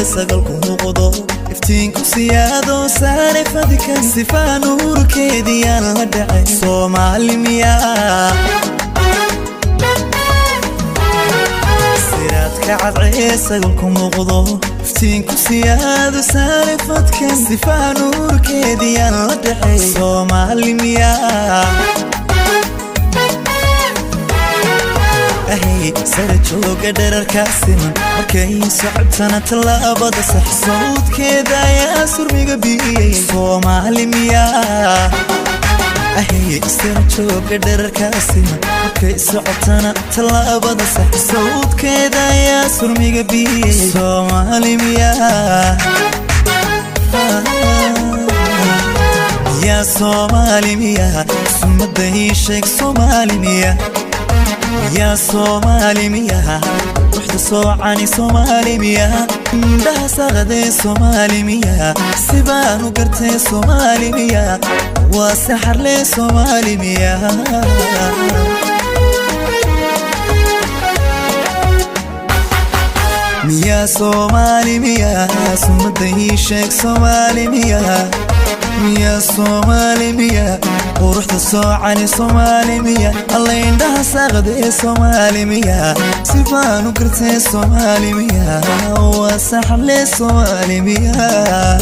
Cadcee sagalku muuqdo, iftiinku siyaado saare fadka, sifaa nuurkeediyaan la dhacay. Soomaali miyaa? Siraadka cadcee sagalku muuqdo, iftiinku siyaado saare fadka, sifaa nuurkeediyaan la dhacay. Soomaali miyaa? Ahay, sara jooga dherarkaa siman, markay socotana tallaabada sax, sawdkeeda ayaa surmiga biyey. Soomaali miyaa? Ahay, sara jooga dherarkaa siman, markay socotana tallaabada sax, sawdkeeda ayaa surmiga biyey. Soomaali miyaa? Miyaa Soomaali miyaa? Sumada ii sheeg, Soomaali miyaa? Yaa Soomaali miyaa? Ruuxda soocani Soomaali miyaa? Indhaha saqadee Soomaali miyaa? Sibaan u gartee Soomaali miyaa? Waa saxarlee Soomaali miyaa? Miyaa Soomaali miyaa? Sumada ii sheeg, Soomaali miyaa? Miyaa Soomaali miyaa? Quruxda soocani Soomaali miya? Alla, indhaha saaqadee Soomaali miyaa? Sifaan u gartee Soomaali miyaa? Waa saxle Soomaali miyaa?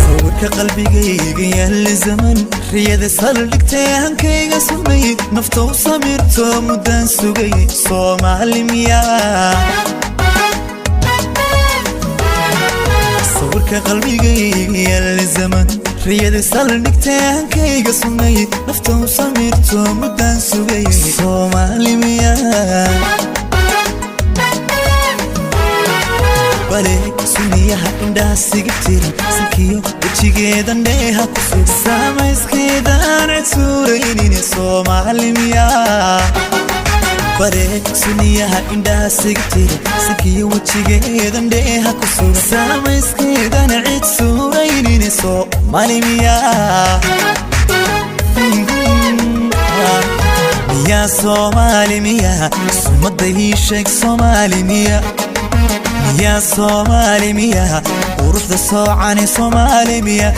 Sawirka qalbigayga yaalla zaman, riyada saldhigtay, hankayga sumay, nafta u samirto muddaan sugay. Soomaali miyaa? Sawirka qalbigayga yaalla zaman, riyada saldhigtay, hankayga sumay, nafta u samirto muddaan sugay. Soomaali miyaa? Bale suniyaha indhaha sigibtiran, sankiyo wejigeedan dheeha ku sug, saamayskeedaan cid suuraynin. Soomaali miyaa? Bare suniyaha indhaha sigibtiran, sankiyo wejigeedan dheeha ku sug, saamayskeedan cid suuraynin. Soomaali miyaa? Miyaa Soomaali miyaa? Sumada ii sheeg, Soomaali miya? Miyaa Soomaali miyaa? Quruxda soocani Soomaali miya?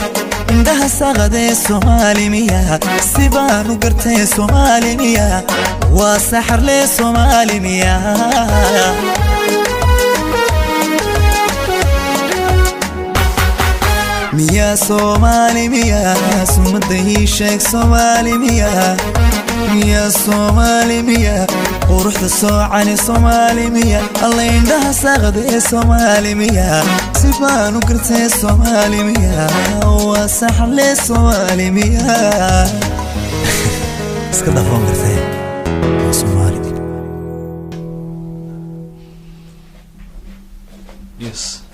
Indhaha saqadee Soomaali miyaa? Sibaan u gartee Soomaali miya? Waa saxarlee Soomaali miya? Miyaa Soomaali miyaa? Sumada ii sheeg, Soomaali miyaa? Miyaa Soomaali miyaa? Quruxda soocani Soomaali miya? Alla, indhaha saqadee Soomaali miyaa? Sibaan u gartee Soomaali miyaa? Waa saxle Soomaali miyaa? Iska dhafoon gartee, waa Soomaali. Yes.